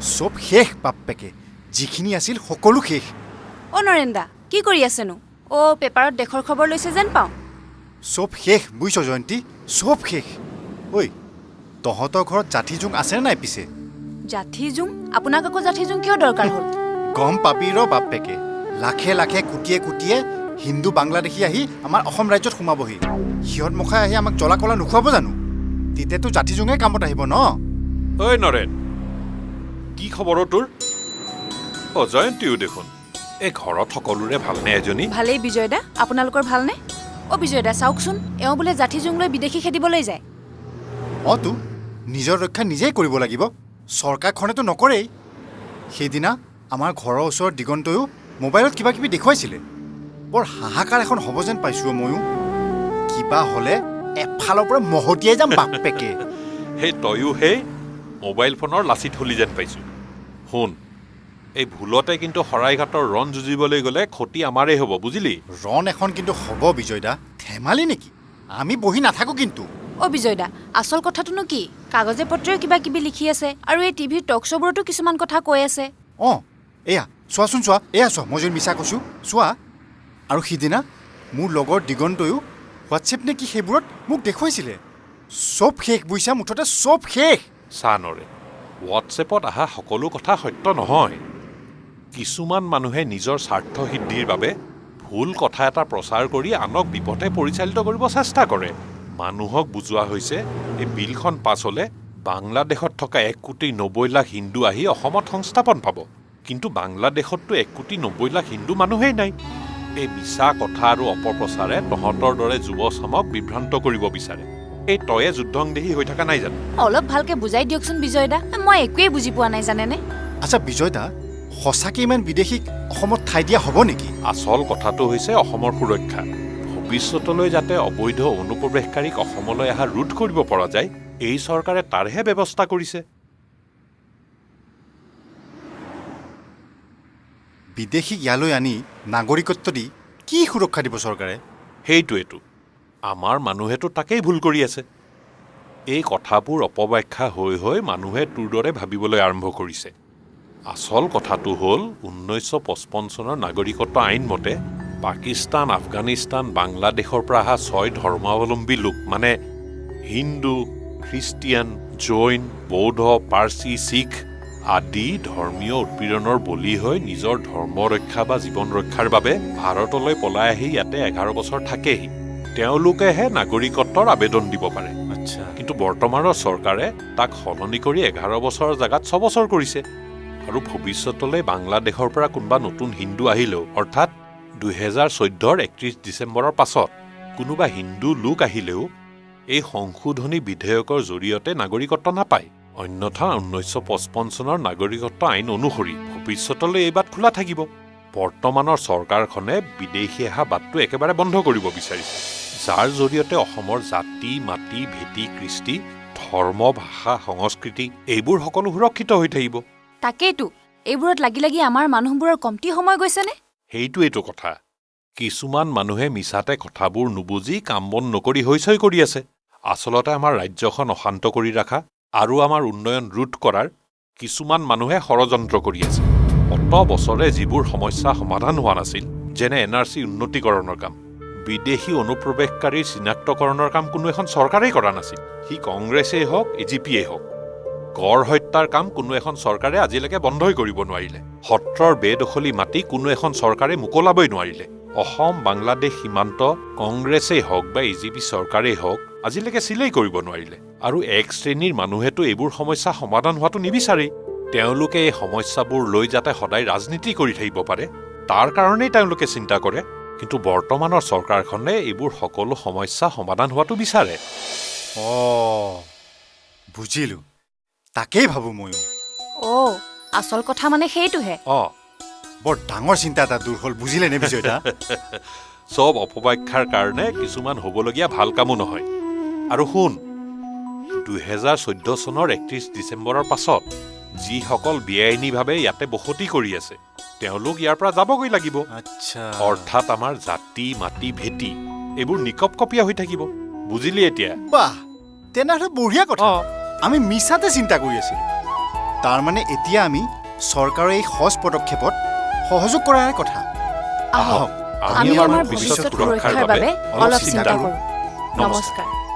চব শেষ বাপ্পেকে, যিখিনি আছিল সকলো শেষ। অ' নৰেনদা, কি কৰি আছেনো? অ' পেপাৰত দেশৰ খবৰ লৈছে যেন পাওঁ। চব শেষ বুজিছ জয়ন্তী, চব শেষ। ঐ, তহঁতৰ ঘৰত জাঠি জোং আছেনে নাই পিছে? জাঠি জোং? আপোনাক আকৌ জাঠি জোং কিয় দৰকাৰ হ'ল? গম পাবি ৰ বাপ্পেকে, লাখে লাখে কোটিয়ে কোটিয়ে হিন্দু বাংলাদেশী আহি আমাৰ অসম ৰাজ্যত সোমাবহি। সিহঁত মুখাই আহি আমাক জ্বলা কলা নোখোৱাব জানো? তেতিয়াতো জাঠি জোঙে কামত আহিব ন? ঐ নৰেন, কি খবৰ অ' তোৰ? অ জয়ন্তীও দেখোন। এই ঘৰত সকলোৰে ভালনে এজনী? ভালেই বিজয়দা, আপোনালোকৰ ভালনে? অ' বিজয়দা, চাওকচোন, এওঁ বোলে জাঠি জোং লৈ বিদেশী খেদিবলৈ যায়। অঁতো, নিজৰ ৰক্ষা নিজেই কৰিব লাগিব, চৰকাৰখনেতো নকৰেই। সেইদিনা আমাৰ ঘৰৰ ওচৰৰ দিগন্তয়ো মোবাইলত কিবা কিবি দেখুৱাইছিলে। বৰ হাহাকাৰ এখন হ'ব যেন পাইছোঁ অ' ময়ো। কিবা হ'লে এফালৰ পৰা মহতিয়াই যাম বাপ্পেকে। সেই তয়ো সেই মোবাইল ফোনৰ লাচিত হলি যেন পাইছোঁ। শুন, এই ভুলতে কিন্তু শৰাইঘাটৰ ৰণ যুঁজিবলৈ গ'লে ক্ষতি আমাৰেই হ'ব, বুজিলি? ৰণ এখন কিন্তু হ'ব বিজয়দা, ধেমালি নেকি? আমি বহি নাথাকোঁ কিন্তু। অ' বিজয়দা, আচল কথাটোনো কি? কাগজে পত্ৰইও কিবা কিবি লিখি আছে আৰু এই টিভিৰ টক শ্ব'বোৰতো কিছুমান কথা কৈ আছে। অঁ, এয়া চোৱাচোন, চোৱা, এয়া চোৱা, মই যদি মিছা কৈছোঁ চোৱা। আৰু সিদিনা মোৰ লগৰ দিগন্তয়ো হোৱাটছএপ নে কি সেইবোৰত মোক দেখুৱাইছিলে। চব শেষ বুজিছা, মুঠতে চব শেষ। চা নৰেন, হোৱাটছএপত অহা সকলো কথা সত্য নহয়। কিছুমান মানুহে নিজৰ স্বাৰ্থ সিদ্ধিৰ বাবে ভুল কথা এটা প্ৰচাৰ কৰি আনক বিপথে পৰিচালিত কৰিব চেষ্টা কৰে। মানুহক বুজোৱা হৈছে এই বিলখন পাছ হ'লে বাংলাদেশত থকা 1 কোটি 90 লাখ হিন্দু আহি অসমত সংস্থাপন পাব। কিন্তু বাংলাদেশততো 1 কোটি 90 লাখ হিন্দু মানুহেই নাই। এই মিছা কথা আৰু অপপ্ৰচাৰে তহঁতৰ দৰে যুৱচামক বিভ্ৰান্ত কৰিব বিচাৰে। এই তয়ে যুদ্ধংদেহী হৈ থকা নাই জানো? অলপ ভালকে বুজাই দিয়কচোন বিজয়দা, মই একোৱেই বুজি পোৱা নাই জানেনে? আচ্ছা বিজয়দা, সঁচাকৈ ইমান বিদেশীক অসমত ঠাই দিয়া হ'ব নেকি? আচল কথাটো হৈছে অসমৰ সুৰক্ষা। ভৱিষ্যতলৈ যাতে অবৈধ অনুপ্ৰৱেশকাৰীক অসমলৈ অহা ৰোধ কৰিব পৰা যায়, এই চৰকাৰে তাৰহে ব্যৱস্থা কৰিছে। বিদেশীক ইয়ালৈ আনি নাগৰিকত্ব দি কি সুৰক্ষা দিব চৰকাৰে? সেইটোৱেতো, আমাৰ মানুহেতো তাকেই ভুল কৰি আছে। এই কথাবোৰ অপব্যাখ্যা হৈ হৈ মানুহে তোৰ দৰে ভাবিবলৈ আৰম্ভ কৰিছে। আচল কথাটো হ'ল 1955 চনৰ নাগৰিকত্ব আইন মতে পাকিস্তান, আফগানিস্তান, বাংলাদেশৰ পৰা অহা ছয় ধৰ্মাৱলম্বী লোক, মানে হিন্দু, খ্ৰীষ্টিয়ান, জৈন, বৌদ্ধ, পাৰ্চী, শিখ আদি ধৰ্মীয় উৎপীড়নৰ বলি হৈ নিজৰ ধৰ্ম ৰক্ষা বা জীৱন ৰক্ষাৰ বাবে ভাৰতলৈ পলাই আহি ইয়াতে 11 বছৰ থাকেহি, তেওঁলোকেহে নাগৰিকত্বৰ আবেদন দিব পাৰে। কিন্তু বৰ্তমানৰ চৰকাৰে তাক সলনি কৰি 11 বছৰৰ জেগাত 6 বছৰ কৰিছে। আৰু ভৱিষ্যতলৈ বাংলাদেশৰ পৰা কোনোবা নতুন হিন্দু আহিলেও, অৰ্থাৎ 2014ৰ 31 ডিচেম্বৰৰ পাছত কোনোবা হিন্দু লোক আহিলেও এই সংশোধনী বিধেয়কৰ জৰিয়তে নাগৰিকত্ব নাপায়। অন্যথা 1955 চনৰ নাগৰিকত্ব আইন অনুসৰি ভৱিষ্যতলৈ এই বাট খোলা থাকিব। বৰ্তমানৰ চৰকাৰখনে বিদেশী অহা বাটটো একেবাৰে বন্ধ কৰিব বিচাৰিছে, যাৰ জৰিয়তে অসমৰ জাতি, মাটি, ভেটি, কৃষ্টি, ধৰ্ম, ভাষা, সংস্কৃতি এইবোৰ সকলো সুৰক্ষিত হৈ থাকিব। তাকেইতো, এইবোৰত লাগি লাগি আমাৰ মানুহবোৰৰ কমটি সময় গৈছেনে? সেইটোৱেইটো কথা। কিছুমান মানুহে মিছাতে কথাবোৰ নুবুজি কাম বন নকৰি হৈ কৰি আছে। আচলতে আমাৰ ৰাজ্যখন অশান্ত কৰি ৰখা আৰু আমাৰ উন্নয়ন ৰোধ কৰাৰ কিছুমান মানুহে ষড়যন্ত্ৰ কৰি আছে। অত বছৰে যিবোৰ সমস্যা সমাধান হোৱা নাছিল, যেনে এন আৰ চি উন্নতিকৰণৰ কাম, বিদেশী অনুপ্ৰৱেশকাৰীৰ চিনাক্তকৰণৰ কাম কোনো এখন চৰকাৰেই কৰা নাছিল, সি কংগ্ৰেছেই হওক, এ জি পিয়েই হওক। গড় হত্যাৰ কাম কোনো এখন চৰকাৰে আজিলৈকে বন্ধই কৰিব নোৱাৰিলে। সত্ৰৰ বেদখলী মাটি কোনো এখন চৰকাৰে মোকলাবই নোৱাৰিলে। অসম বাংলাদেশ সীমান্ত কংগ্ৰেছেই হওক বা এ জি পি চৰকাৰেই হওক, আজিলৈকে চিলেই কৰিব নোৱাৰিলে। আৰু এক শ্ৰেণীৰ মানুহেতো এইবোৰ সমস্যা সমাধান হোৱাটো নিবিচাৰেই। তেওঁলোকে এই সমস্যাবোৰ লৈ যাতে সদায় ৰাজনীতি কৰি থাকিব পাৰে, তাৰ কাৰণেই তেওঁলোকে চিন্তা কৰে। কিন্তু বৰ্তমানৰ চৰকাৰখনে এইবোৰ সকলো সমস্যা সমাধান হোৱাটো বিচাৰে। অঁ, বুজিলোঁ, তাকেই ভাবোঁ ময়ো। অ' আচল কথা মানে সেইটোহে। অঁ। বৰ ডাঙৰ চিন্তা এটা দূৰ হ'ল, বুজিলেনে বিজয়দা? চব অপব্যাখ্যাৰ কাৰণে কিছুমান হ'বলগীয়া ভাল কামো নহয়। আৰু শুন, 2014 চনৰ 31 ডিচেম্বৰৰ পাছত যিসকল বেআইনীভাৱে ইয়াতে বসতি কৰি আছে, তেওঁলোক ইয়াৰ পৰা যাবগৈ লাগিব। অৰ্থাৎ আমাৰ জাতি, মাটি, ভেটি এইবোৰ নিকপকপীয়া হৈ থাকিব, বুজিলি এতিয়া? বাহ, তেনেহ'লে বঢ়িয়া কথা। আমি মিছাতে চিন্তা কৰি আছিলোঁ। তাৰমানে এতিয়া আমি চৰকাৰৰ এই সজ পদক্ষেপত সহযোগ কৰাৰে কথা। আহক, আমি আমি আমাৰ আমাৰ ভৱিষ্যত ভৱিষ্যত সুৰক্ষাৰ সুৰক্ষাৰ বাবে বাবে অলপ অলপ চিন্তা চিন্তা কৰোঁ। কৰোঁ। নমস্কাৰ। নমস্কাৰ।